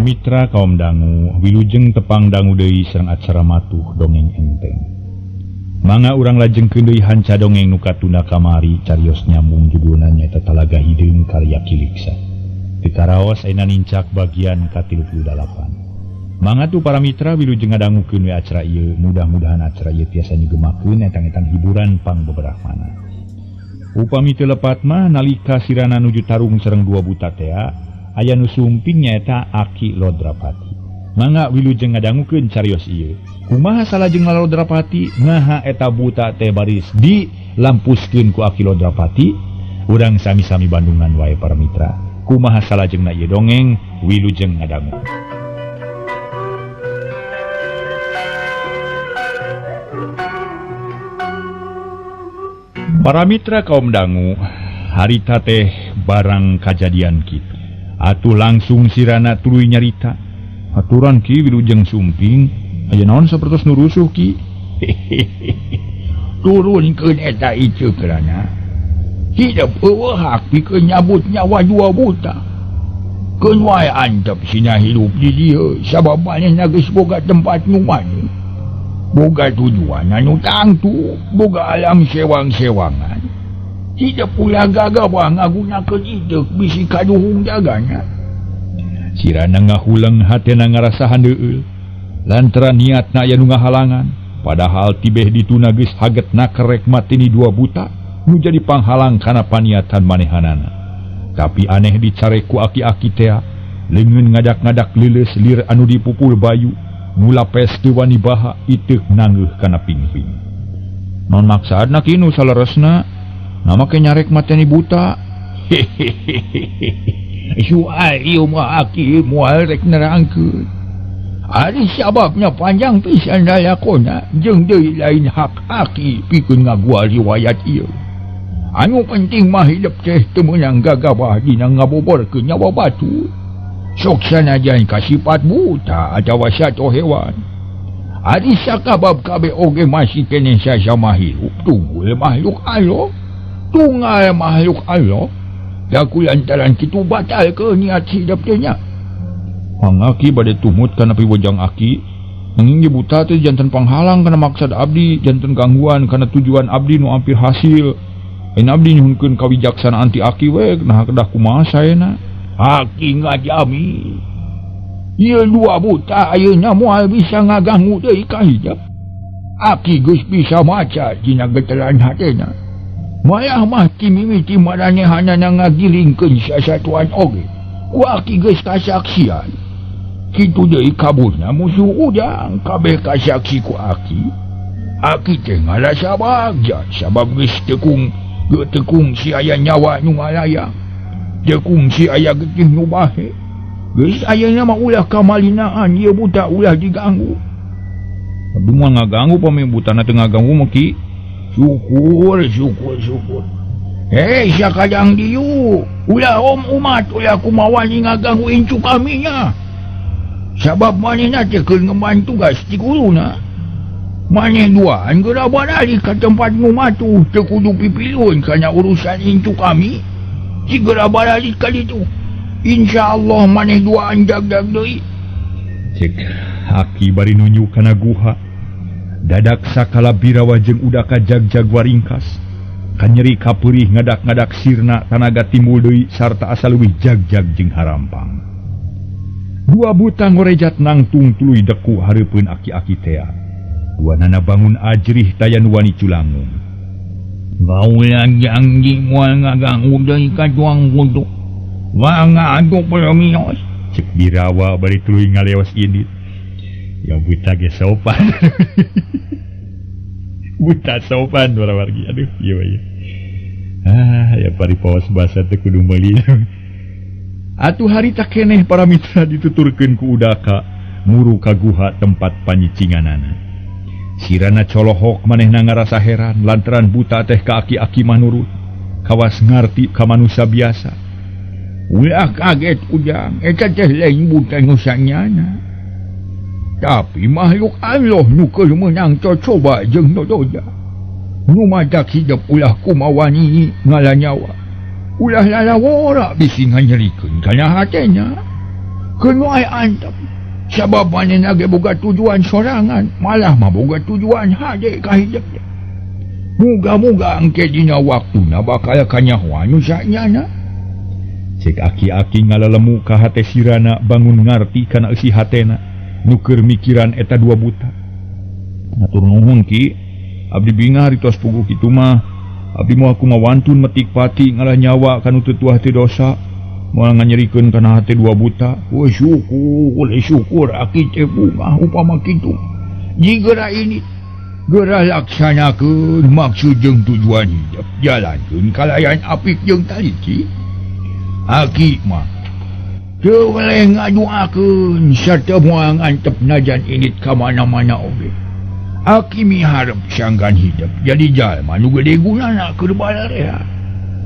Para mitra kaum dangu wilujeng tepang dangu deui sareng acara matuh dongeng enteng. Mangga urang lajengkeun deui hanca dongeng nu katunda kamari carios nyambung judulna nyaeta Talaga Hideung karya Ki Liksa. Teu karaos ayeuna nincak bagian ka-38. Mangga tuh para mitra wilujeng ngadangukeun we acara ieu, mudah-mudahan acara ieu tiasa nyugemakeun etang-etang hiburan pangbeberahmana. Upami teu lepat mah nalika sirana nuju tarung sareng dua buta tea, aya nu sumping nyaeta Aki Lodrapati. Mangga wilujeng ngadangukeun carios ieu. Kumaha salajeng Lodrapati ngaha eta buta teh baris dilampuskeun ku Aki Lodrapati? Urang sami-sami bandungan wae para mitra. Kumaha salajengna ieu dongeng wilujeng ngadangu. Para mitra kaum dangu, harita teh barang kajadian kitu. Atuh langsung sirana tuluy nyarita. Aturan ki wilujeng sumping, aya naon sapertos nu rusuh ki? Turunkeun eta ieu kerana hidup eueuh hak pikeun nyabut nyawa dua buta. Keun wae antep sina hirup di dieu sabab manehna geus boga tempat nu maju. Boga tujuan anu tangtu, boga alam sewang-sewangan. Hidup ulah gagabah ngagunakeun ideuk bisi kaduhung jagana. Sirana ngahuleng hatena ngarasa handeueul. Lantaran niatna aya nu ngahalangan, padahal tibeh dituna geus hagetna kerek mateni dua buta nu jadi panghalang kana paniatan manehanana. Tapi aneh dicarek ku aki-aki tea, leungeun ngadak-ngadak leuleus lir anu dipupul bayu. Mula pes teu wani baha iteuk nanggeuh kana pingping. Non maksadna ki nu saleresna, na make nyarek mateni buta. Soal ieu mah aki moal rek nerangkeun. Ari sababna panjang pisan lalakona jeung deui lain hak aki pikeun ngagual riwayat ieu. Anu penting mah hidup teh teu meunang gagabah dina ngaboborkeun nyawa batur. Sok sanajan kasifat buta atawa sato hewan. Ari sakabab kabeh oge masih keneh sasama hirup tunggul makhluk Allah. Tunggal makhluk Allah. Laku lantaran kitu batal ke niat hidup teh nya. Pangaki bade tumut kana piwejang aki. Nanging ge buta teh janten panghalang kana maksad abdi, janten gangguan kana tujuan abdi nu ampir hasil. Ayeuna abdi nyuhunkeun kawijaksanaan ti aki we, nah kedah kumaha saena? Aki ngajami. Ieu dua buta ayeuna moal bisa ngaganggu deui ka hidep. Aki geus bisa maca dina geteran hatena. Malah mah ti mimiti maranehanana ngagilingkeun sasatuan oge. Ku aki geus kasaksian. Kitu deui kaburna musuh ujang kabeh kasaksi ku aki. Aki teh ngarasa bagja sabab geus tekung si aya nyawa nu ngalayang. Tekung si aya getih nu bahe. Geus ayeuna mah ulah kamalinaan ieu buta ulah diganggu. Abdi moal ngaganggu pami butana teu ngaganggu mah ki. Syukur syukur syukur. Hei sakadang dieu ulah om umat ulah kumawani ngaganggu incu kami nya. Sabab manehna teh keur ngemban tugas ti guruna. Maneh duaan geura baralih ka tempat nu matuh teu kudu pipilun kana urusan incu kami. Segera baralik kali itu. Insyaallah maneh duaan jag-jag deui. Cek aki bari nunjuk kana guha. Dadak sakala birawa jeung udaka jag-jag waringkas. Kanyeri kapeurih ngadak-ngadak sirna tanaga timbul deui sarta asa leuwih jag-jag jeung harampang. Dua buta ngorejat nangtung tuluy deku hareupeun aki-aki tea. Duanana bangun ajrih taya nu wani culangung. Gaulah janji moal ngaganggu deui ka tuang kudu. Wa ngadu permios. Cek birawa bari tuluy ngaleos indit. Ya buta ge sopan. Buta sopan para wargi. Aduh, ieu ieu. Ah, ya paripaos basa teh kudu meuli. Atuh harita keneh para mitra dituturkeun ku udaka muru ka guha tempat panyicinganana. Sirana colohok manehna ngarasa heran lantaran buta teh ka aki-aki manurut. Kawas ngarti ka manusia biasa. Ulah kaget ujang, eta teh lain buta nu sanyana. Tapi makhluk Allah nu keur meunang cocoba jeung nodoja. Nu matak hidup ulah kumawani ngala nyawa. Ulah lalawora bisi nganyerikeun kana hatena. Keun wae antep. Sabab manehna ge boga tujuan sorangan, malah mah boga tujuan hade ka hidup. Muga-muga engke dina waktuna bakal kanyahoan nu sanyana. Cek aki-aki ngalalemu ka hate sirana bangun ngarti kana eusi hatena nu keur mikiran eta dua buta. Hatur nuhun Ki, abdi bingah ritos puguh kitu mah. Abdi moal kumaha wantun metik pati ngalah nyawa kanu teu tuah teu dosa. Moal nganyerikeun kana hate dua buta. Weh syukur, syukur aki teh bungah upama kitu. Jigera ini geura laksanakeun maksud jeung tujuan hidup, jalankeun kalayan apik jeung taliti. Aki mah teu weleh ngaduakeun sarta moal ngantep najan indit ka mana-mana oge. Aki miharep sangkan hidup jadi jalma nu gede gunana keur balarea.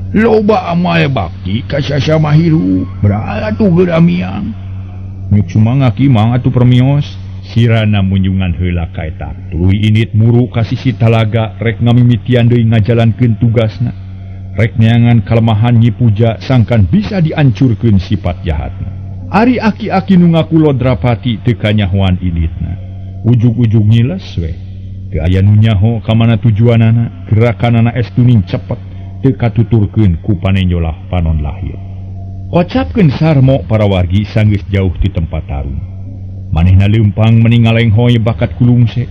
Loba amal bakti ka sasama hirup, berala tuh geura miang. Nyuk sumangga Ki mang atuh permios. Sirana munjungan heula ka eta. Tuluy init muru ka sisi talaga rek ngamimitian deui ngajalankeun tugasna. Rek neangan kalemahan Nyi Puja sangkan bisa diancurkeun sifat jahatna. Ari aki-aki nu ngaku Lodrapati teu kanyahoan initna. Ujug-ujug nyiles we. Teu aya nu nyaho ka mana tujuanana, gerakanana estuning cepet teu katuturkeun ku panenjolah panon lahir. Kocapkeun Sarmo para wargi sanggeus jauh ti tempat tarung. Manehna leumpang meni ngalenghoy bakat kulungse.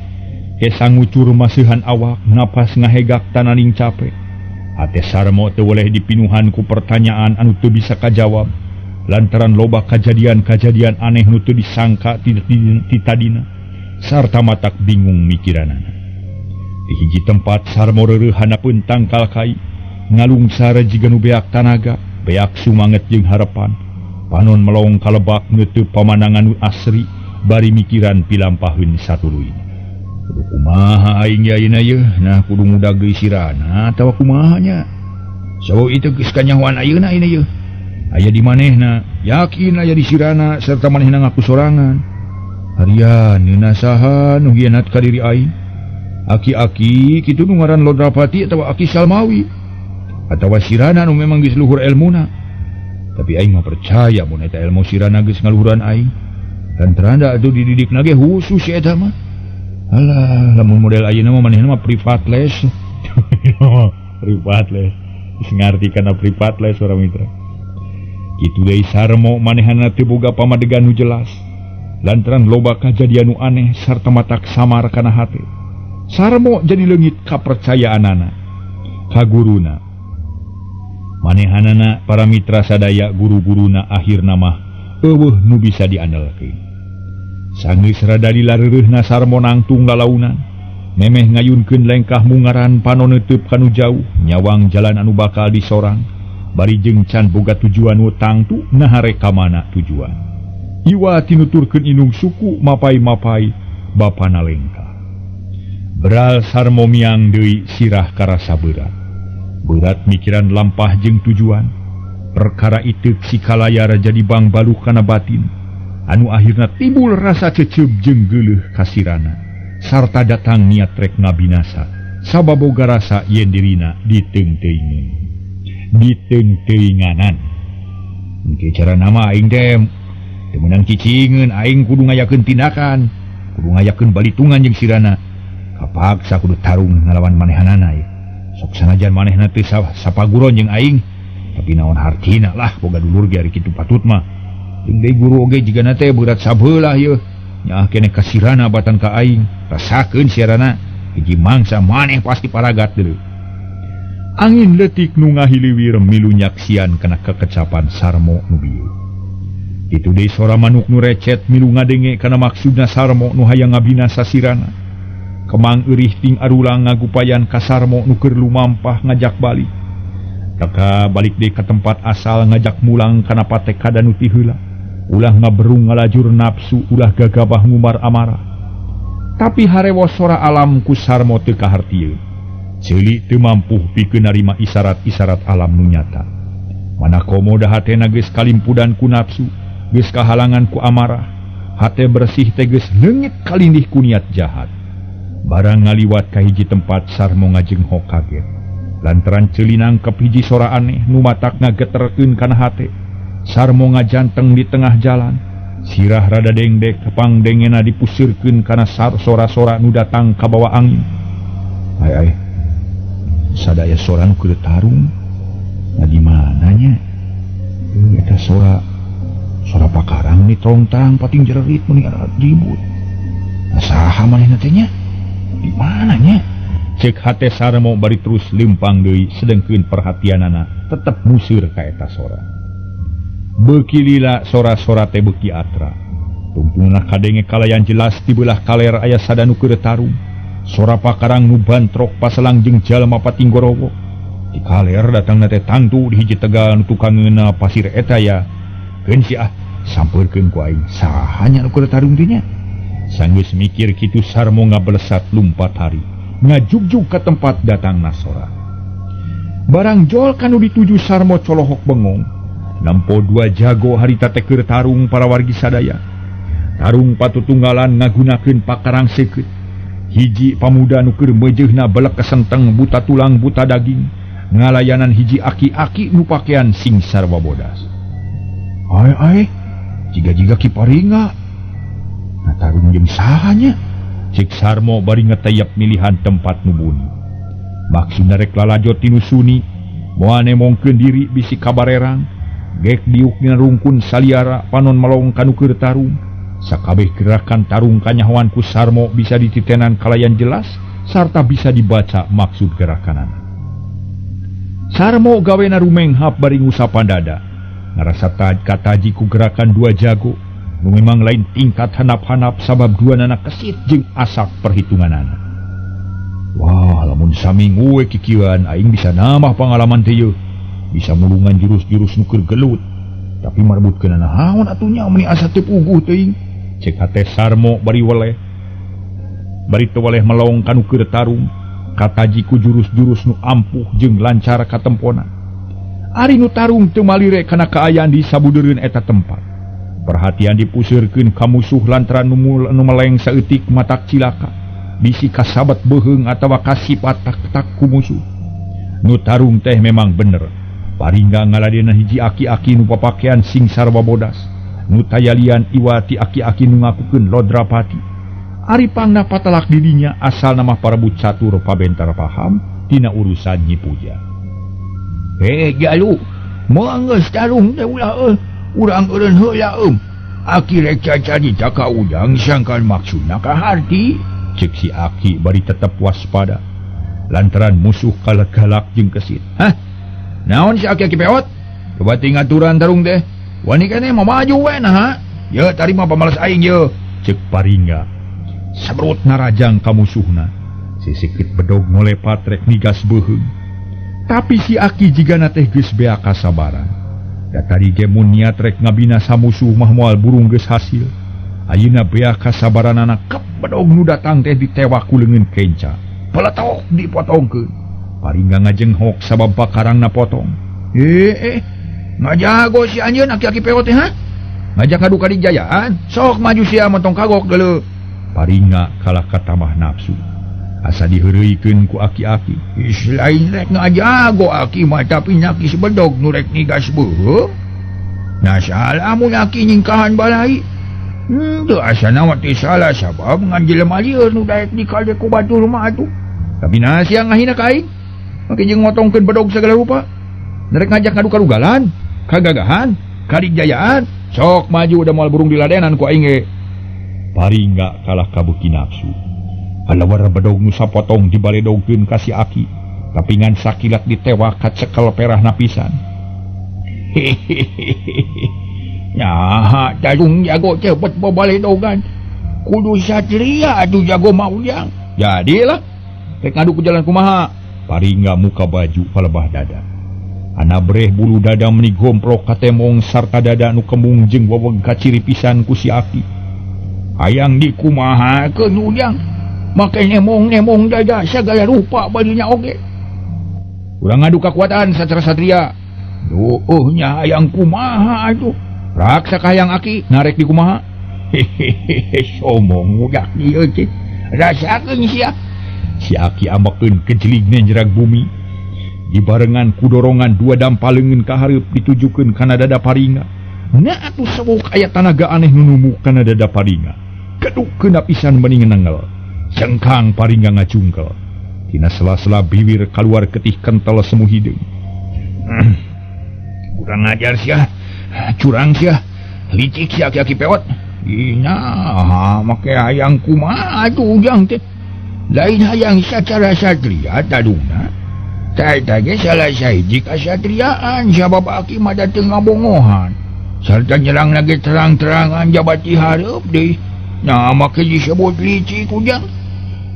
Hesa ngucur maseuhan awak, napas ngahegak tananing cape. Hate Sarmo teu weleh dipinuhan ku pertanyaan anu teu bisa kajawab. Lantaran loba kajadian-kajadian aneh nu teu disangka ti tadina. Sarta matak bingung mikiranana. Di hiji tempat Sarmo reureuh handapeun tangkal kai, ngalungsar jiga nu beak tanaga, beak sumanget jeung harepan. Panon melong kalebak neuteup pamandangan nu asri, bari mikiran pilampaheun satuluy. Kudu kumaha aing ayeuna yeuh, nah kudu ngudag deui sirana atawa kumaha nya. Sawo itu geus kanyahoan ayeuna ieu yeuh. Aya di manehna, yakin aya di sirana serta manehna ngaku sorangan. Harian ngeunah saha nu hianat ka diri aing. Aki-aki kitu nu ngaran Lodrapati atawa Aki Salmawi atawa sirana nu memang geus luhur elmuna. Tapi aing mah percaya mun eta ilmu sirana geus ngaluhuran aing. Lantaran da atuh dididikna ge khusus si eta mah. Alah, lamun model ayeuna mah manehna mah privat les. Privat les. Geus ngarti kana privat les urang mitra. Kitu deui Sarmo manehna teu boga pamadegan nu jelas. Lantaran loba kajadian nu aneh sarta matak samar kana hate. Sarmo jadi leungit kapercayaanana ka guruna. Manehanana para mitra sadaya guru-guruna akhirna mah eueuh nu bisa diandalkeun. Sanggeus rada dilareureunna Sarmo nangtung lalaunan. Memeh ngayunkeun lengkah mungaran panon neuteub kanu jauh, nyawang jalan anu bakal disorang. Bari jeung can boga tujuan nu tangtu naha rek ka mana tujuan. Iwa tinuturkeun indung suku mapai-mapai bapana lengkah. Beral Sarmo miang deui sirah karasa berat. Berat mikiran lampah jeung tujuan. Perkara iteuk si kalayar jadi bangbaluh kana batin. Anu akhirna timbul rasa cecep jeung geuleuh kasirana. Sarta datang niat rek ngabinasa. Sababoga rasa yen dirina diteungteuingeun. Diteungteuinganan. Engke cara nama aing teh teu meunang cicingeun, aing kudu ngayakeun tindakan, kudu ngayakeun balitungan jeung sirana. Kapaksa kudu tarung ngalawan manehanana ye. Sok sanajan manehna teu sapaguron jeung aing, tapi naon hartina lah boga dulur ge ari kitu patut mah. Jeung deui guru oge jigana teh berat sabelah yeuh. Nyaah keneh ka sirana batan ka aing, rasakeun sirana hiji mangsa maneh pasti paragat deui. Angin leutik nu ngahiliwir milu nyaksian kana kekecapan Sarmo nu bieu. Kitu deui sora manuk nu recet milu ngadenge kana maksudna Sarmo nu hayang ngabinasa sirana. Kemang eurih ting arulang ngagupayan ka Sarmo nu keur lumampah ngajak balik. Taka balik deui ka tempat asal ngajak mulang kana patekada nu ti heula. Ulah ngaberung ngalajur nafsu, ulah gagabah ngumbar amarah. Tapi harewos sora alam ku Sarmo teu kahartieun. Ceuli teu mampuh pikeun narima isyarat-isyarat alam nu nyata. Mana komo da hatena geus kalimpudan ku nafsu, geus kahalangan ku amarah. Hate bersih teh geus leungit kalindih ku niat jahat. Barang ngaliwat ka hiji tempat Sarmo ngajenghok kaget. Lantaran ceuli nangkep hiji sora aneh nu matak ngageterkeun kana hate. Sarmo ngajanteng di tengah jalan. Sirah rada dengdek pangdengena dipusirkeun kana sora-sora nu datang kabawa angin. Ai ai. Sadaya sora nu keur tarung. Nah di mananya? Eta sora sora pakarang ni trongtang pating jererit meuni ribut. Nah saha manehna teh nya? Di mananya? Cek hate Sarmo bari terus lempang deui sedengkeun perhatianana tetep museur ka eta sora. Beuki lila sora-sora teh beuki atra. Tungtungna kadenge kalayan jelas di beulah kaler aya sada nu keur tarung. Sora pakarang nu bantrok paselang jeung jalma patinggorowo. Di kaler datangna teh tangtu di hiji tegal nu tukangeuna pasir eta ya. Keun si ah sampeurkeun ku aing saha nya nu keur tarung teh nya. Sanggeus mikir kitu Sarmo ngabelesat lumpat hari. Ngajugjug ka tempat datangna sora. Barang jol kanu dituju Sarmo colohok bengong. Nempo dua jago harita teh keur tarung para wargi sadaya. Tarung patutunggalan ngagunakeun pakarang seukeut. Hiji pamuda nu keur meujeuhna belek kesenteng buta tulang buta daging. Ngalayanan hiji aki-aki nu pakean sing sarwa bodas. Ai ai, jiga-jiga Ki Paringa. Nah tarung jeung saha nya? Cek Sarmo bari ngetayap milihan tempat nu buni. Maksudna rek lalajo tinu suni, moal nemongkeun diri bisi kabarerang, gek diuk dina rungkun saliara panon melong kanu keur tarung. Sakabeh gerakan tarung kanyahoan ku Sarmo bisa dititenan kalayan jelas sarta bisa dibaca maksud gerakanana. Sarmo gawena rumenghap bari ngusapan dada. Ngarasa kataji ku gerakan dua jago. Nu memang lain tingkat hanap-hanap sabab dua nana kesit jeung asak perhitunganana. Wah, lamun saminggu we kikieuan aing bisa nambah pengalaman teh yeuh. Bisa mulungan jurus-jurus nu keur gelut. Tapi marbutkeun naon atuh nya meuni asa teu puguh teuing. Cek hate Sarmo bari weleh. Bari teu weleh melong kanu keur tarung. Kataji ku jurus-jurus nu ampuh jeung lancar katempona. Ari nu tarung teu malire kana kaayaan di sabudeureun eta tempat. Perhatian dipuseurkeun ka musuh lantaran nu meleng saeutik matak cilaka. Bisi kasabat beuheung atawa kasipat tak-tak ku musuh. Nu tarung teh memang bener. Paringga ngaladena hiji aki-aki nu papakean sing sarwa bodas. Nu tayalian iwati aki-aki nu ngakukeun Lodrapati. Ari pangna patelak didinya asal nama parebut catur pabentar paham tina urusan Nyi Puja. Hei jalu, moal geus tarung teh ulah euy. Urang eureun heula eum. Aki rek cacarita ka ujang sangkan maksudna kaharti. Cek si aki bari tetep waspada lantaran musuh galak jeung kesit. Hah? Naon si aki-aki peot? Coba ting aturan tarung teh. Wani keneh mah maju we naha. Ye tarima pamalas aing ye. Cek Paringga. Sabrut narajang ka musuhna. Sisikit bedog ngolepat rek nigas beuheung. Tapi si aki jigana teh geus bea kasabaran. Da tadi ge mun niat rek ngabina samusuh mah moal burung geus hasil. Ayeuna bea kasabaranana kep bedog nu datang teh ditewak ku leungeun kenca. Peletok dipotongkeun. Paringga ngajenghok sabab pakarangna potong. Ngajago si anjeun aki-aki peot teh ha? Ngajak ngadu kadijayaan. Sok maju sia motong kagok geuleuh. Paringga kalah katamah nafsu. Asa diheureuykeun ku aki-aki. Ih, lain rek ngajago aki mah tapi nyaki sebedog nu rek nigas beuheung. Nah salah mun aki nyingkahan balai. Teu asana mah teu salah sabab ngan jelema lieur nu daek dikade ku batur mah atuh. Tapi nah sia ngahina ka aing. Make jeung motongkeun bedog sagala rupa. Rek ngajak ngadu karugalan, kagagahan, kadijayaan. Sok maju da moal burung diladenan ku aing ge. Paringga kalah kabeuki nafsu. Alawar bedog nu sapotong dibaledogkeun ka si aki, tapi ngan sakilat ditewak kacekel perahna pisan. Hehehe. Nyaha tarung jago cepet babaledogan. Kudu satria atuh jago mah ujang. Jadilah rek ngadu ku jalan kumaha. Paringga muka baju palebah dada. Ana breh bulu dada meni gomprok katemong sarta dada nu kembung jeung weweg kaciri pisan ku si aki. Hayang dikumahakeun ujang. Make nemong-nemong dada sagala rupa balinya oge. Urang ngadu kakuatan sacara satria. Duh nya hayang kumaha atuh. Raksa kahayang aki narek di kumaha. Hehehe somong udak ieu teh. Rasakeun sia. Si aki ambekeun kejeligna jerag bumi. Dibarengan ku dorongan dua dampal leungeun ka hareup ditujukeun kana dada Paringga. Na atuh sewuk aya tanaga aneh nu numuk kana dada Paringa. Keduk keuna pisan meni ngenengel. Cengkang Paringa ngacungkel. Tina sela-sela bibir kaluar getih kental semu hideung. Kurang ajar sia. Curang sia. Licik sia aki-aki pewot. Ina, make hayang kumaha atuh ujang teh. Lain hayang sacara satria taduna. Tah ge salah sahiji kasatriaan sabab aki mah da teu ngabongohan. Sarta nyerang lagi terang-terangan jabati hareup deui. Nah, make disebut licik ujang.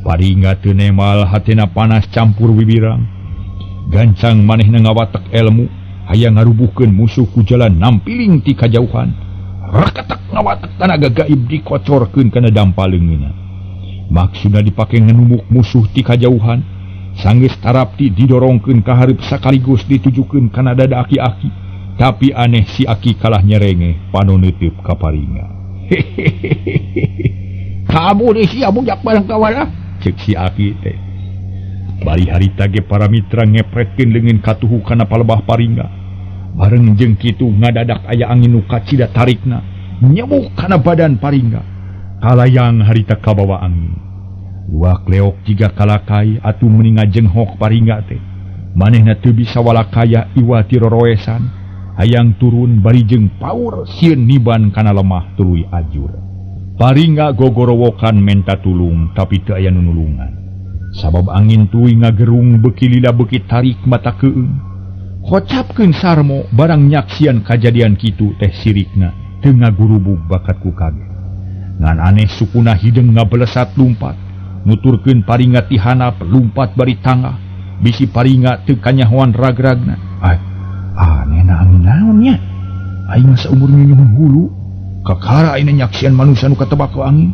Paringa teu nemal hatena panas campur wibirang. Gancang manehna ngawatek elmu, hayang ngarubuhkeun musuh ku jalan nampiling ti kajauhan. Reketek ngawatek tanaga gaib dikocorkeun kana dampa leungeunna. Maksudna dipake ngenumbuk musuh ti kajauhan. Sanggeus tarapti didorongkeun ka hareup sakaligus ditujukeun kana dada aki-aki. Tapi aneh si aki kalah nyerenge panon neuteub ka Paringa. Kabur sia budak barang kawala, cek si aki teh. Bari harita ge para mitra ngepretkeun leungeun katuhu kana palebah Paringa. Bareng jeung kitu ngadadak aya angin nu kacida tarikna nyebuk kana badan Paringa. Kalayang harita kabawa angin. Luak leok jiga kalakai atuh meni ngajenghok Paringa teh. Manehna teu bisa walakaya iwati roroesan. Hayang turun bari jeung paur sieun niban kana lemah tuluy ajur. Paringa gogorowokan menta tulung tapi teu aya nu nulungan. Sabab angin tuluy ngagerung beuki lila beuki tarik mata keung. Kocapkeun Sarmo barang nyaksian kajadian kitu teh sirikna teu ngagurubug bakat ku kaget. Ngan aneh sukuna hideung ngabelesat lumpat. Nuturkeun Paringa ti handap lumpat bari tangah. Bisi Paringa teu kanyahoan ragragna. Aneh na angin naon nya? Aing mah saumur nyunyuhun hulu. Kakara ayeuna nyaksian manusia nu katebak ku angin.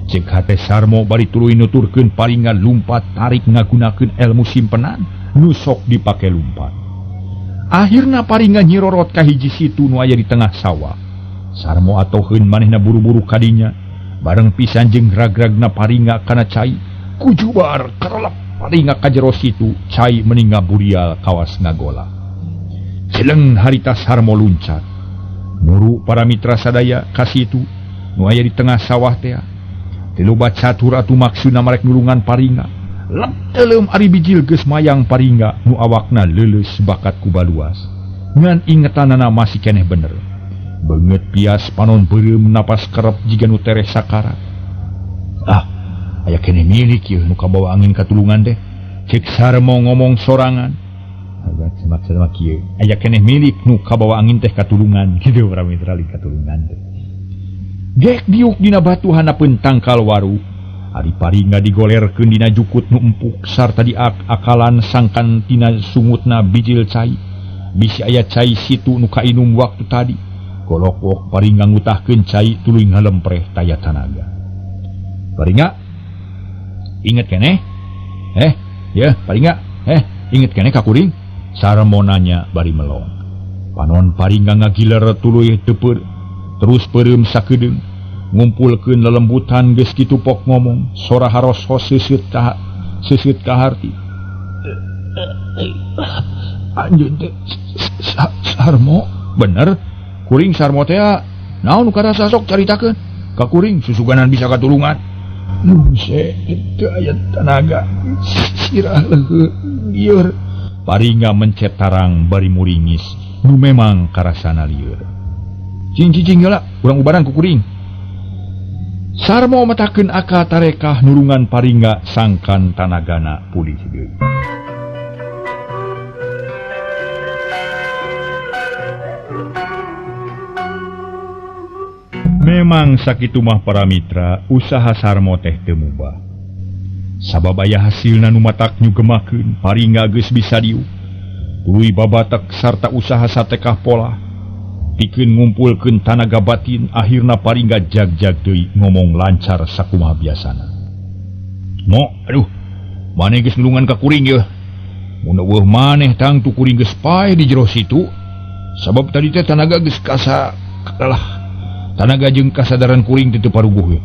Cek hate Sarmo bari tuluy nuturkeun Paringa lumpat tarik ngagunakeun elmu simpenan nu sok dipake lumpat. Akhirna Paringa nyirorot ka hiji situ nu aya di tengah sawah. Sarmo atoheun manehna buru-buru kadinya. Bareng pisan jeung ragragna Paringa kana cai. Kujubar karelep Paringa ka jero situ, cai meni ngaburial kawas ngagola. Jeleng harita Sarmo luncat. Muru para mitra sadaya ka situ nu aya di tengah sawah teh. Teu loba catur atuh maksudna marek nulungan Paringa. Lep teuleum ari bijil geus mayang Paringa nu awakna leuleus bakat ku baluas. Ngan ingetanana masih keneh bener. Beungeut pias panon beureum napas kerep jiga nu tereh sakarat. Ah, aya keneh milik ieu nu kabawa angin katulungan teh. Cek Sarmo ngomong sorangan. Maksudna kieu, aya keneh milik nu kabawa angin teh katulungan kitu para mitra li katulungan teh. Gek diuk dina batu handapeun tangkal waru. Ari Paringa digolerkeun dina jukut nu empuk sarta diak-akalan sangkan tina sungutna bijil cai. Bisi aya cai situ nu kainum waktu tadi. Golok-golok Paringa ngutahkeun cai tuluy ngalempreh taya tanaga. Paringa inget keneh? Ya Paringa, inget keneh ka kuring? Sarmo nanya bari melong. Panon Paringa ngagiler tuluy teu terus peureum sakedeung. Ngumpulkeun lelembutan geus kitu pok ngomong, sora haros-hos seuseut ka harti. Anjeun teh Sarmo, bener? Kuring Sarmo teh naon nu karasa sok caritakeun? Ka kuring susuganan bisa katulungan. Lungse teu aya tanaga, sirah leuheung lieur. Paringa mencet tarang bari muringis nu memang karasana lieur. Cing cicing heula, urang ubaran ku kuring. Sarmo metakeun akal tarekah nulungan Paringa sangkan tanagana pulih deui. Memang sakitu mah para mitra, usaha Sarmo teh teu mubah. Sabab aya hasilna nu matak nyugemakeun, Paringa geus bisa diuk. Tuluy babatek sarta usaha satekah pola. Pikeun ngumpulkeun tanaga batin, akhirna Paringa jag-jag deui ngomong lancar sakumaha biasana. Mo, aduh, maneh geus nulungan ka kuring yeuh. Mun eueuh maneh tangtu kuring geus paeh di jero situ. Sabab tadi teh tanaga geus kasa kalah. Tanaga jeung kasadaran kuring teh teu paruguh yeuh.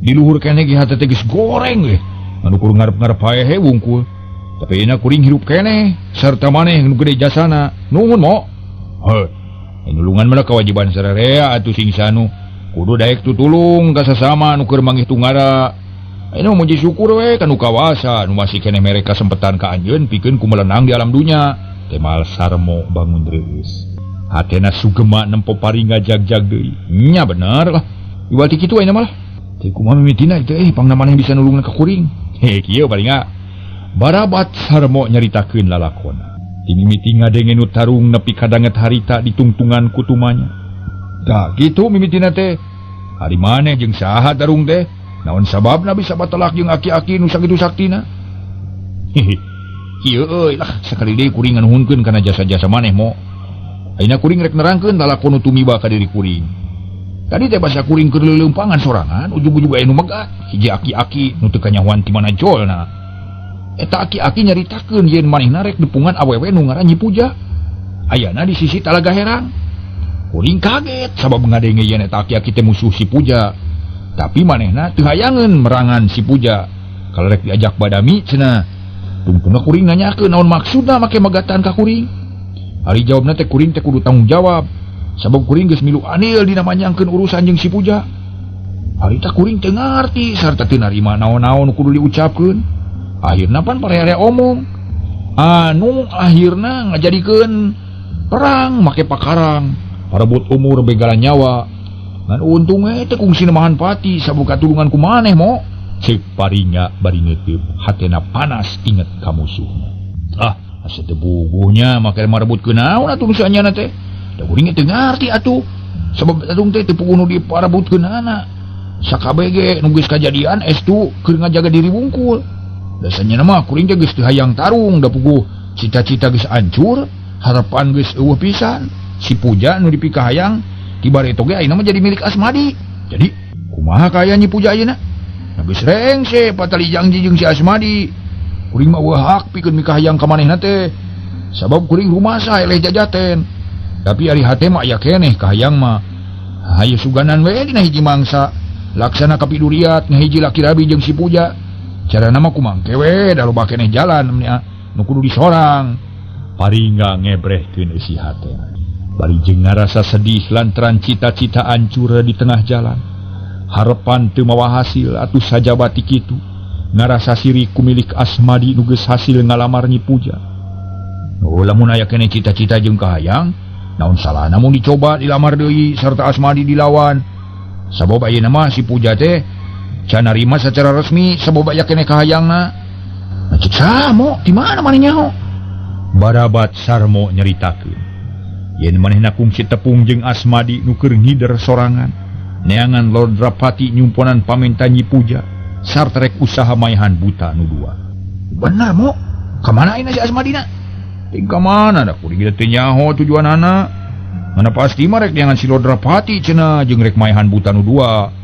Di luhur keneh ge hate teh geus goreng yeuh. Anu kur ngarep-ngarep paehe wungkul. Tapi enak kuring hirup keneh sarta maneh nu gede jasana. Nuhun mo. Heuh. Nulungan mah kewajiban sararea atuh sing sanu. Kudu daek tutulung ka sasama nu keur manggih tunggara. Ayeuna muji syukur we ka nu kawasa nu masih keneh mere kasempetan ka anjeun pikeun ku melenang di alam dunya. Temal Sarmo bangun reus. Hatena sugema nempo paringa jag-jag deui. Nya bener lah. Iwal ti kitu ayeuna mah. Teh kumaha mimitina teh pangna maneh bisa nulungan ka kuring. Heh kieu paringa. Barabat Sarmo nyaritakeun lalakona. Dimimiti ngadenge nu tarung nepi kadanget harita ditungtungan kutumanya. Tah kitu mimitina teh. Ari maneh jeung saha tarung teh? Naon sababna bisa batelak jeung aki-aki nu sakitu saktina? Hehe. Kieu euy lah sakali deui kuring nganuhunkeun kana jasa-jasa maneh mo. Ayeuna kuring rek nerangkeun lalakon nu tumiba ka diri kuring. Tadi teh basa kuring keur leuleumpangan sorangan ujug-ujug aya nu megat hiji aki-aki nu teu kanyahoan ti mana jolna. Eta aki-aki nyaritakeun yen manehna rek dupungan awewe nu ngaran Nyi Puja. Ayana di sisi Talaga Herang. Kuring kaget sabab ngadenge yen eta aki-aki teh musuh si Puja. Tapi manehna teu hayangeun merangan si Puja. Kalau rek diajak badami cenah. Tungtungna kuring nanyakeun naon maksudna make megatan ka kuring. Ari jawabna teh kuring teh kudu tanggung jawab. Sabab kuring geus milu andil dina manyangkeun urusan jeung si Puja. Harita kuring teu ngarti sarta teu narima naon-naon kudu diucapkeun. Akhirna pan parea-area omong anu akhirna ngajadikeun perang make pakarang parebut umur begalan nyawa. Ngan untung we teh kungsi nemahan pati sabuka tulungan ku maneh mo. Ceuk paringa bari ngeuteum hatena panas inget ka musuhna. Ah asa teu buguhnya make marebutkeun naon atuh nu saenyana teh. Da kuring teu ngarti atuh sabab atung teh teu puguh nu diparebutkeunana. Sakabege nu geus kajadian estu keur ngajaga diri wungkul. Dasarnya mah kuring teh geus teu hayang tarung da puguh cita-cita geus hancur, harapan geus eueuh pisan. Si Puja nu dipikahayang kibar eta ge ayeuna mah jadi milik Asmadi. Jadi kumaha kaya Nyi Puja ayeuna? Nah geus rengse patali janji jeung si Asmadi. Kuring mah eueuh hak pikeun mikahayang ka manehna teh. Sabab kuring rumasa eleh jajaten. Tapi ari hate mah aya keneh kahayang mah. Hayu suganan we dina hiji mangsa. Laksana kapiduriat ngahiji laki rabi jeung si Puja. Cara nama kumangke we da loba keneh jalan nya nu kudu disorang. Paringa ngebrehkeun eusi hatena. Bari jeung ngarasa sedih lantaran cita-cita ancur di tengah jalan. Harepan teu mawa hasil atuh sajabati kitu. Ngarasa sirik ku milik Asmadi nu geus hasil ngalamar Nyi Puja. Oh lamun aya keneh cita-cita jeung kahayang, naon salahna mun dicoba dilamar deui sarta Asmadi dilawan. Sabab ayeuna mah si Puja teh can narima secara resmi sabab aya keneh kahayangna. Nah cek Sarmo di mana maneh nyaho? Barabat Sarmo nyaritakeun yen manehna kungsi tepung jeung Asmadi nu keur ngider sorangan. Neangan Lodrapati nyumponan pamenta Nyi Puja sarta rek usaha maehan buta nu dua. Bener mo, ka mana ayeuna si Asmadina? Ting ka mana da kuring teu nyaho tujuanana. Mana pasti mah rek neangan si Lodrapati cenah jeung rek maehan buta nu dua.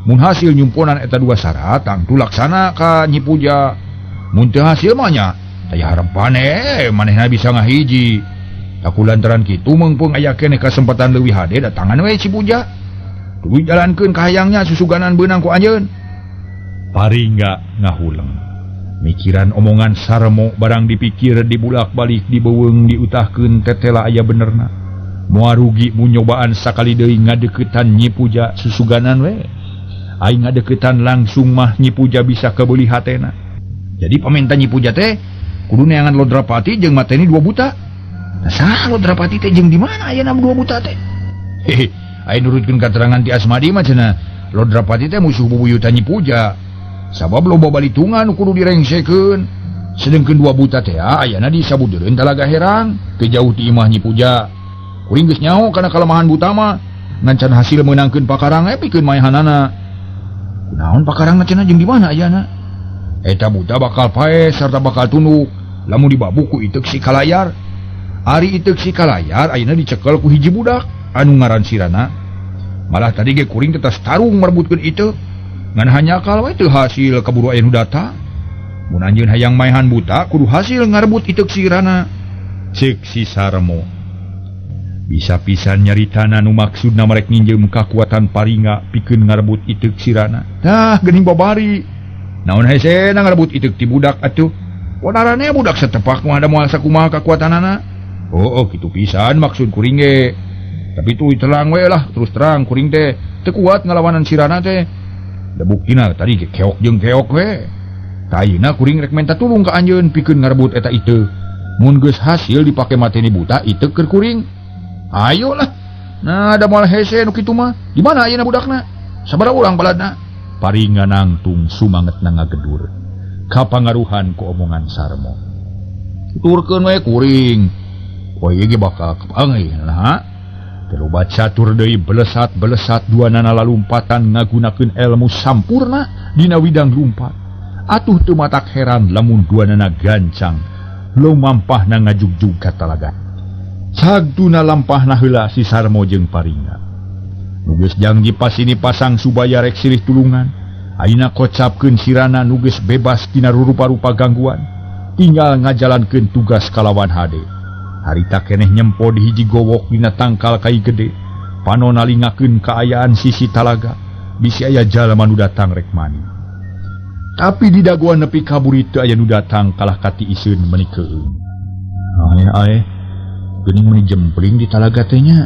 Mun hasil nyumponan eta dua syarat tangtu laksana ka Nyi Puja. Mun teu hasil mah nya taya harepan manehna bisa ngahiji. Taku lantaran kitu meungpeung aya keneh kasempatan leuwih hade datangan we si Puja. Tuluy jalankeun kahayangnya susuganan beunang ku anjeun. Paringa ngahuleng. Mikiran omongan Sarmo barang dipikir dibulak-balik dibeuweung diutahkeun tetela aya benerna. Moal rugi mun nyobaan sakali deui ngadeukeutan Nyi Puja susuganan we. Aing ngadeukeutan langsung mah Nyi Puja bisa kebeuli hatena. Jadi pamenta Nyi Puja teh kudu neangan Lodrapati jeung mateni dua buta. Nah saha Lodrapati teh jeung di mana ayeuna dua buta teh? Hehe, aing nurutkeun katerangan ti Asmadi mah cenah Lodrapati teh musuh bubuyutan Nyi Puja. Sabab loba balitungan nu kudu direngsekeun. Sedengkeun dua buta teh ayana di sabudeureun Talaga Herang, teu jauh ti imah Nyi Puja. Kuring geus nyaho kana kalemahan buta mah, ngan can hasil meunangkeun pakarang pikeun maehanana. Kunaon pakarangna cenah jeung di mana ayana? Eta buta bakal paeh sarta bakal tunduk lamun dibabu ku iteuk si Kalayar. Ari iteuk si Kalayar ayeuna dicekel ku hiji budak anu ngaran Sirana. Malah tadi ge kuring tetas tarung merebutkeun iteuk. Ngan hanyakal we teu hasil kaburu aya nu datang. Mun anjeun hayang maehan buta kudu hasil ngarebut iteuk Sirana. Ceuk si Sarmo. Bisa pisan nyaritana nu maksudna marek nginjeum kakuatan Paringa pikeun ngarebut iteuk Sirana. Tah geuning babari. Naon hesena ngarebut iteuk ti budak atuh? Ponarane budak setepak mah da moal sakumaha kakuatanana. Oh, kitu pisan maksud kuring ge. Tapi tuh terang we lah, terus terang kuring teh teu kuat ngalawanan sirana teh. Da buktina tadi ge keok jeung keok we. Ayeuna kuring rek menta tulung ka anjeun pikeun ngarebut eta iteuk. Mun geus hasil dipake mateni buta iteuk keur kuring. Ayolah. Nah, da moal hese nu kitu mah. Di mana ayeuna budakna? Sabaraha urang baladna? Paringa nangtung sumangetna ngagedur. Kapangaruhan ku omongan Sarmo. Tuturkeun we kuring. Poe ieu ge bakal kapanggih nah. Teu catur deui belesat-belesat duanana lalumpatan ngagunakeun ilmu sampurna dina widang lumpat. Atuh teu matak heran lamun duanana gancang lumampahna ngajugjug ka talaga. Sagtuna lampahna heula si Sarmo jeung Paringa. Nu geus janji pasini pasang subaya rek silih tulungan. Ayeuna kocapkeun sirana nu geus bebas tina rupa-rupa gangguan. Tinggal ngajalankeun tugas kalawan hade. Harita keneh nyempo di hiji gowok dina tangkal kai gede. Panon nalingakeun kaayaan sisi talaga. Bisi aya jalma nu datang rek mani. Tapi di dagoan nepi kaburi teu aya nu datang kalah kati iseun meuni keueung. Ae ae, geuning meuni jempling di talaga teh nya.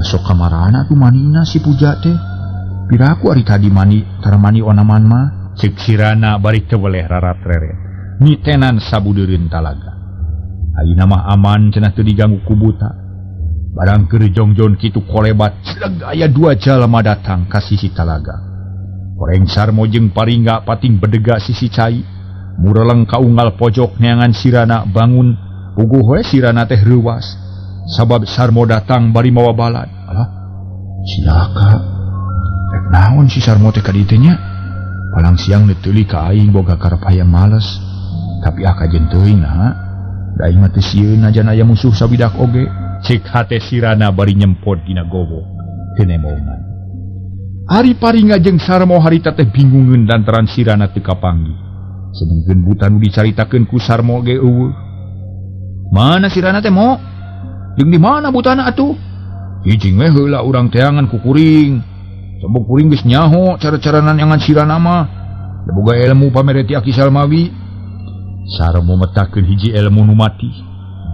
Sok kamarana atuh manina si Puja teh. Piraku ari tadi mani tara mani onaman mah. Ceuk sirana bari teu weleh rarat-reret. Nitenan sabudeureun talaga. Ayeuna mah aman cenah teu diganggu ku buta. Barang keur jongjon kitu kolebat celeg aya dua jalma datang ka sisi talaga. Horeng Sarmo jeung Paringga pating bedega sisi cai. Mureleng kaunggal pojok neangan sirana bangun. Puguh we sirana teh reuwas. Sabab Sarmo datang bari mawa balad. Alah, cilaka. Rek naon si Sarmo teh ka dieu teh nya? Palang siang neuteuli ka aing boga karep hayang males. Tapi ah kajen teuing nah. Da aing mah teu sieun najan aya musuh sabidak oge. Cek hate sirana bari nyempot dina gowok. Teu nemongan. Ari Paringa jeung Sarmo harita teh bingungeun lantaran sirana teu kapanggih. Sedengkeun buta nu dicaritakeun ku Sarmo ge eueuh. Mana sirana teh mo? Jeung di mana butana atuh? Cicing we heula urang teangan ku kuring. Sabab kuring geus nyaho cara-carana neangan sirana mah. Da boga ilmu pamere ti Aki Salmawi. Sarmo metakeun hiji ilmu nu mati.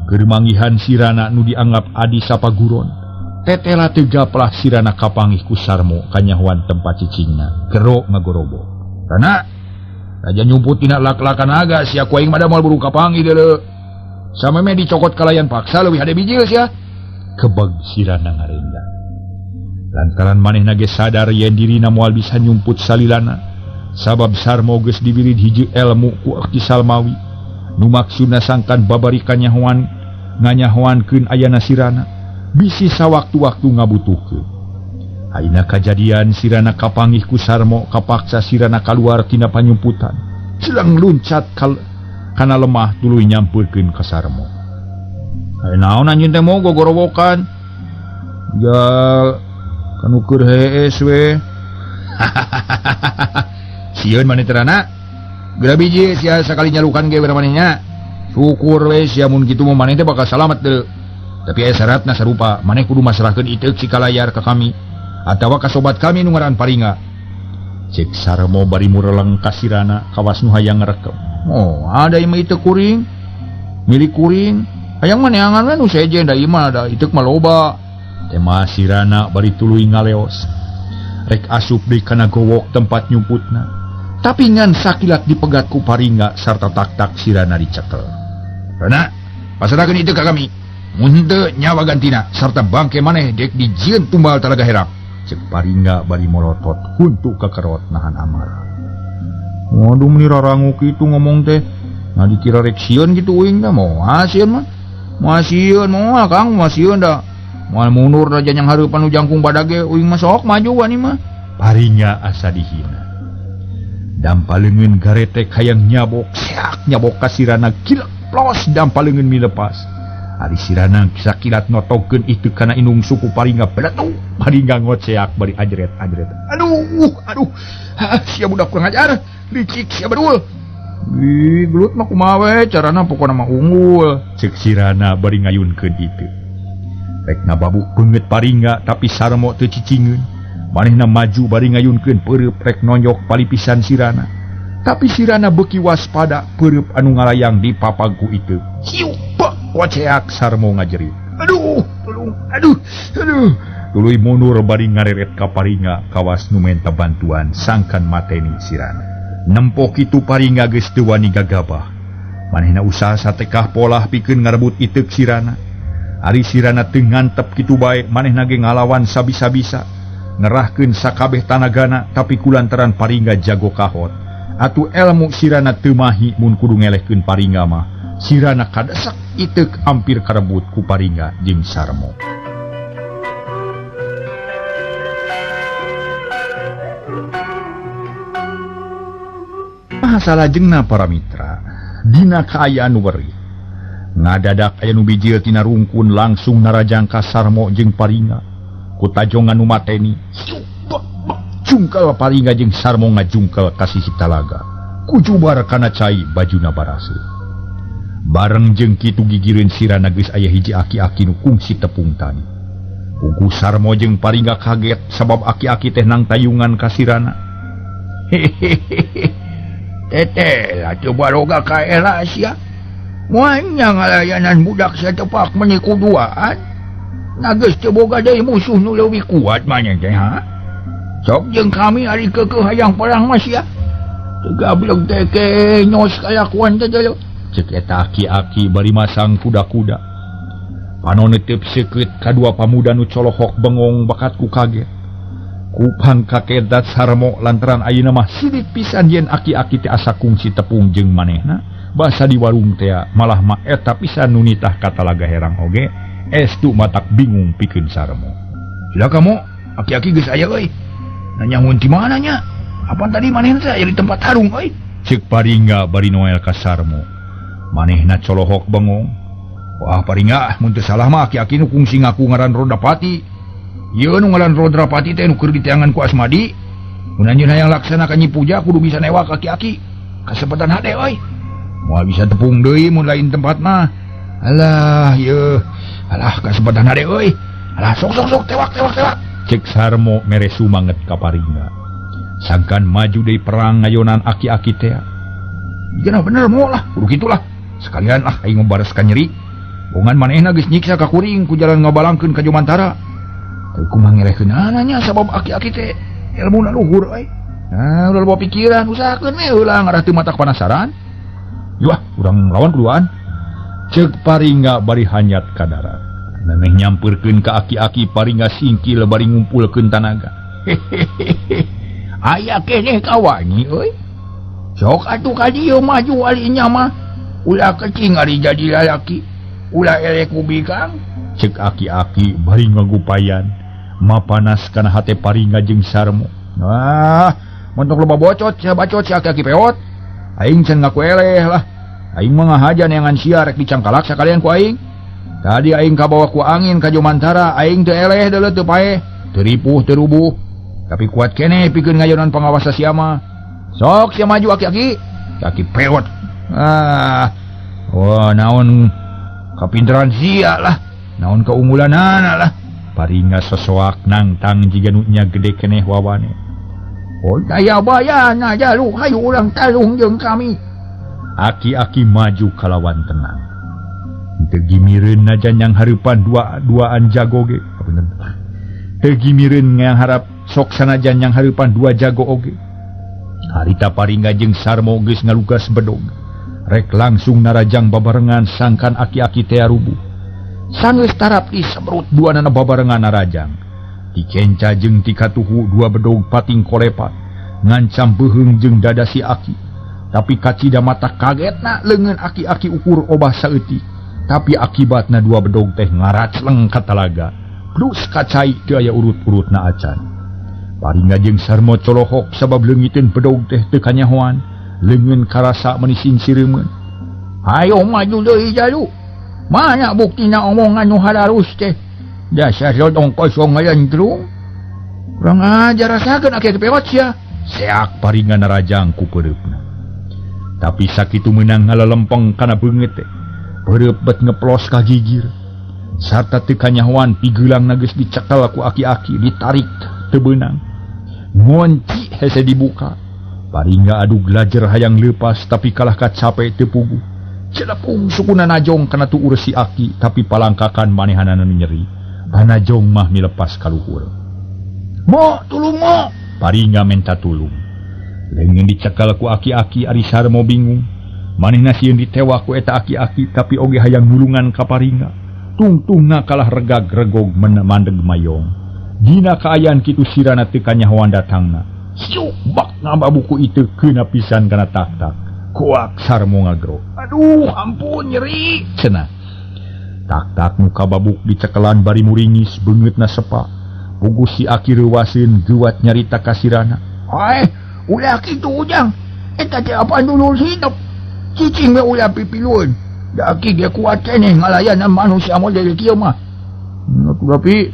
Keur manggihan sirana nu dianggap adi sapaguron. Tetela teu gaplah sirana kapanggih ku Sarmo kanyahoan tempat cicingna. Gero ngagorobo. Rana, raja nyumput tina lak-lakan aga sia ku aing mah da moal buru kapanggih deuleu. Sameme dicokot kalayan paksa leuwih hade bijil sia. Kebeg sirana ngarenja. Lantaran manehna ge sadar yen dirina moal bisa nyumput salilana. Sabab Sarmo geus diwirid hiji elmu ku Aki Salmawi. Nu maksudna sangkan babari kanyahoan nganyahoankeun ayana sirana. Bisi sawaktu-waktu ngabutuhkeun. Ayeuna kajadian sirana kapanggih ku Sarmo kapaksa sirana kaluar tina panyumputan. Celang luncat kana lemah tuluy nyampeurkeun ka Sarmo. Aya naon anjeun teh mo gogorowokan? Ya kanu keur hees we. Sieun maneh teh Rana? Geura biji sia sakali nyalukan ge bere maneh nya. Syukur we sia mun kitu mah maneh teh bakal salamet deuleu. Tapi aya syaratna sarupa, maneh kudu masrahkeun iteuk si kalayar ka kami atawa ka sobat kami nu ngaran Paringa. Cek Sarmo bari mureleng ka sirana kawas nu hayang ngarekem. Oh, ada ieu mah iteuk kuring. Milik kuring. Hayang mah neangan we nu sejen da ieu mah da iteuk mah loba. Tema sirana bari tuluy ngaleos. Rek asup deui kana gowok tempat nyumputna. Tapi ngan sakilat dipegat ku Paringa sarta tak-tak sirana dicekel. Rana, pasrahkeun iteuk ka kami. Mun teu nyawa gantina sarta bangke maneh dek dijieun tumbal talaga herang. Cek Paringa bari molotot huntu kakerot nahan amarah. Waduh meuni rarangu kitu ngomong teh. Nah dikira rek sieun kitu uing teh moal sieun mah. Moal sieun moal Kang, moal sieun da. Moal mundur da janyang hareupan nu jangkung badage uing mah sok maju wani mah. Paringa asa dihina. Dampa leungeun garetek hayang nyabok, seak nyabok ka sirana gilek plos dampa leungeun milepas. Ari sirana sakilat notogkeun itu kana indung suku Paringa beletu. Paringa ngoceak bari ajret-ajret. Aduh, aduh. Sia budak kurang ajar, licik sia bedul. Ih, gelut mah kumaha we carana pokona mah unggul. Ceuk sirana bari ngayunkeun itu. Rek ngababuk beungeut Paringa tapi Sarmo teu cicingeun. Manehna maju bari ngayunkeun peureub rek nonyok palipisan sirana. Tapi sirana beuki waspada peureub anu ngalayang di papagku itu. Ciu, bek, koceak Sarmo ngajerit. Aduh, tolong, aduh. Aduh, tuluy mundur bari ngareret ka Paringa kawas nu menta bantuan sangkan mateni Sirana. Nempo kitu Paringa geus teu wani gagabah. Manehna usaha satekah polah pikeun ngarebut iteuk Sirana. Ari Sirana teu ngantep kitu bae, manehna ge ngalawan sabisa-bisa. Ngerahkeun sakabeh tanagana tapi kulantaran Paringa jago kahot. Atuh elmu Sirana teu mahi mun kudu ngelehkeun Paringa mah. Sirana kadesak iteuk hampir karebut ku Paringa jeung Sarmo. Salajengna para mitra, dina kaayaan nu werih. Ngadadak aya nu bijil tina rungkun langsung narajang ka Sarmo jeung Paringa. Ku tajongan nu mateni, jungkel Paringa jeung Sarmo ngajungkel ka sisi talaga. Kujubar kana cai bajuna baraseuh. Bareng jeung kitu gigireun Sirana geus aya hiji aki-aki nu kungsi tepung tani. Puguh Sarmo jeung Paringa kaget sabab aki-aki teh nang tayungan ka Sirana. Hehehe. Teteh lah coba roga ka era sia. Moal ngalayanan budak satepak meni kuduaan. Nah geus teu boga deui musuh nu leuwih kuat maneh teh ha. Sok jeung kami ari keukeuh hayang perang mah sia. Teu gableg teh kenyos kalakuan teh deuleu. Cek eta aki-aki bari masang kuda-kuda. Panon neuteub seukeut kadua pamuda nu colohok bengong bakat ku kaget. Kupang kakedat Sarmo lantaran ayeuna mah sidik pisan yen aki-aki teh asa kungsi tepung jeung manehna basa di warung teh malah mah eta pisan nu nitah ka Talaga Herang oge estu matak bingung pikeun Sarmo. Sila kamu aki-aki geus aya euy. Nanya mun ti mana nya? Apan tadi manehna teh aya di tempat tarung euy? Ceuk Paringa bari noel ka Sarmo. Manehna colohok bengong. Wah Paringa mun teu salah mah aki-aki nu kungsi ngaku ngaran Rodapati. Ieu nu ngaran Rodrapati teh nu keur diteangan ku Asmadi. Mun anjeun hayang laksanakan nyi puja kudu bisa newak aki-aki. Kasempatan hade euy. Moal bisa tepung deui mun lain tempat mah. Alah ieu. Alah kasempatan hade euy. Alah sok sok sok tewak tewak tewak. Cek Sarmo mere sumanget ka Paringa. Sangkan maju deui perang ngayonan aki-aki teh. Jigana bener moal lah, kudu kitu lah. Sekalian lah aing ngabareskan nyeri. Bongan manehna geus nyiksa ka kuring ku jalan ngabalangkeun ka Jomantara. Kumaha ngelehkeunana nya sabab aki-aki teh ilmuna luhur euy. Nah, ulah loba pikiran, usahakeun we heula ngarah teu matak panasaran. Yuah, urang lawan kuduan. Ceuk Paringa bari hanyat ka darat. Memeh nyampeurkeun ka aki-aki Paringa singkil bari ngumpulkeun tanaga. Hehehe. Aya keneh kawani euy. Sok atuh ka dieu maju ari nya mah. Ulah kecing ari jadi lalaki. Ulah eleh ku bikang. Ceuk aki-aki bari ngagupayan. Mapanas kana hate Paringa jeung Sarmo. Nah, mentok loba bocot sia bacot sia aki-aki peot. Aing can ngaku eleh lah. Aing mah ngahaja neangan sia rek dicangkalak sakalian ku aing. Tadi aing kabawa ku angin ka Jomantara, aing teu eleh deuleu teu paeh, teu ripuh teu rubuh. Tapi kuat keneh pikeun ngayonan pangawasa sia mah. Sok sia maju aki-aki. Aki peot. Ah. Wah, naon kapinteran sia lah. Naon keunggulanana lah. Paringa sosoak nangtang jiga nu nya gede keneh wawane. Oh, daya bayana jalu hayu urang tarung jeung kami. Aki-aki maju kalawan tenang. Teu gimireun najan yang hareupan dua-duaan jago ge. Teu gimireun yang harap sok sanajan yang hareupan dua jago oge. Harita Paringa jeung Sarmo geus ngalugas bedog. Rek langsung narajang babarengan sangkan aki-aki teh rubuh. Sanggeus tarap disebrut duanana babarengan narajang. Ti kenca jeung ti katuhu dua bedog pating kolepat ngancam beuheung jeung dada si aki. Tapi kacida mata kagetna leungeun aki-aki ukur obah saeutik. Tapi akibatna dua bedog teh ngaracleng ka talaga. Plus kacai teu aya urut-urutna acan. Paringa jeung Sarmo colohok sabab leungiteun bedog teh teu kanyahoan. Leungeun karasa meuni singsireumeun. Hayo maju deui jalu. Mana buktina omongan nu halarus teh? Dasar lodong kosong ngalentrung. Kurang ajar rasakeun aki-aki peot sia. Seak Paringa narajang ku peureupna. Tapi sakitu meunang ngalalempeng kana beungeut teh. Peureub bet ngeplos ka gigir. Sarta teu kanyahoan pigeulangna geus dicekel ku aki-aki ditarik teu beunang. Ngonci hese dibuka. Paringa adu glajer hayang leupas tapi kalah kacape teu puguh. Celepung sukuna najong kana tuur si aki tapi palangkakan manehanana nu nyeri. Panajong mah milepas kaluhur. Mo, tulung mo. Paringa menta tulung. Leungeun dicekal ku aki-aki ari Sarmo bingung. Manehna sieun ditewak ku eta aki-aki tapi oge hayang nulungan ka Paringa. Tungtungna kalah regag-regog mandeg mayong. Dina kaayaan kitu sirana teu kanyahoan datangna. Siuk bak ngababuku itu keuna pisan kana tak-tak. Kuak Sarmo ngagro. Aduh, ampun nyeri cenah. Tak-tak nu kababuk dicekelan bari muringis beungeutna sepa. Puguh si aki reuwaseun geuwat nyarita ka sirana. Hae, ulah kitu Ujang. Eta teh apaan dulur hidup. Cicing we ulah pipilueun. Da aki ge kuat keneh ngalayanan manusia model kieu mah. Tapi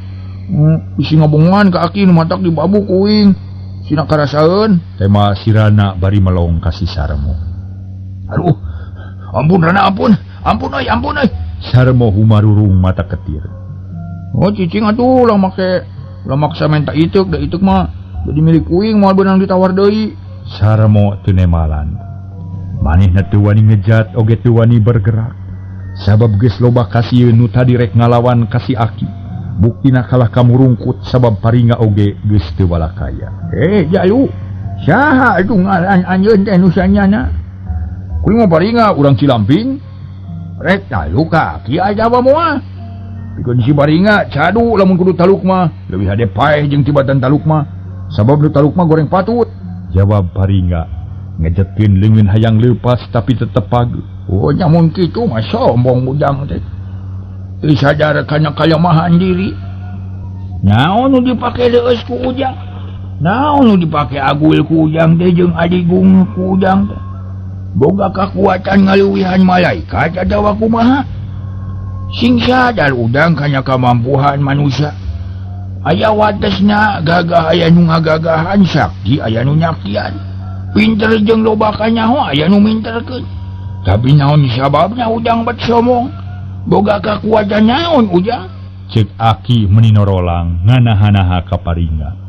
bisi ngabongan ka aki nu matak dibabuk kuing. Sina karasaeun. Tema sirana bari melong ka si Sarmo. Aduh, ampun Rana, ampun. Ampun euy, ampun euy. Sarmo humarurung mata ketir. Oh cicing atuh ulah make ulah maksa menta iteuk, da iteuk mah jadi milik kuing moal beunang ditawar deui. Sarmo teu nemalan. Manehna teu wani ngejat oge teu wani bergerak. Sabab geus loba kasieun nu tadi rek ngalawan ka si aki. Buktina kalah kamurungkut sabab Paringa oge geus teu walakaya. Jalu. Saha atuh ngaran anjeun teh nu sanyana? Kuring mah Paringa urang Cilamping. Rek talu ka aki atawa moal. Pikeun si Paringa cadu lamun kudu taluk mah, leuwih hade paeh jeung tibatan taluk mah. Sabab nu taluk mah goreng patut. Jawab Paringa ngejetkeun leungeun hayang leupas tapi tetep pageuh. Oh nyamun kitu mah sombong Ujang teh. Teu sadar kana kalemahan diri. Naon nu dipake leueus ku Ujang? Naon nu dipake agul ku Ujang teh jeung adigung ku Ujang teh? Boga kakuatan ngaluwihan malaikat atawa kumaha? Sing sadar Ujang kana kamampuhan manusia. Aya watesna gagah aya nu ngagagahan, sakti aya nu nyakian. Pinter jeung loba kanyaho aya nu minterkeun. Tapi naon sababna Ujang bet somong? Boga kakuatan naon Ujang? Ceuk aki meuni norolang nganaha-naha ka Paringa.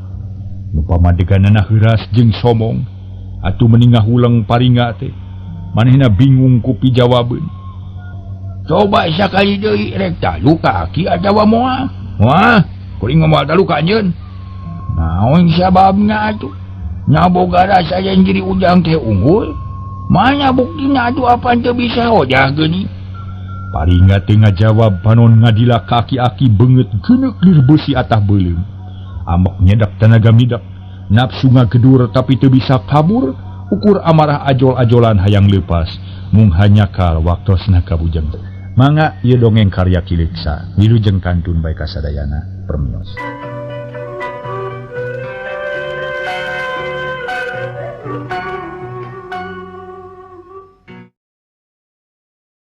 Nu pamadeganana heuras jeung somong atuh meuni ngahuleng Paringa teh. Manehna bingung ku pijawabeun. Coba sakali deui rek talu ka aki atawa moal? Wah, kuring mah moal talu ka anjeun. Naon sababna atuh? Nya boga rasa yen diri Ujang teh unggul? Mana buktina atuh apan teu bisa hojah geuning? Paringa teu ngajawab panon ngadila ka aki-aki beungeut geuneuk lir beusi atah beuleum. Amok nyedak tanaga midak, nafsu ngagedur tapi teu bisa kabur, ukur amarah ajol-ajolan hayang leupas, mung hanyakal waktosna kabujeng. Mangga ieu dongeng karya Ki Leuksa, wilujeng kantun bae kasadayana, permios.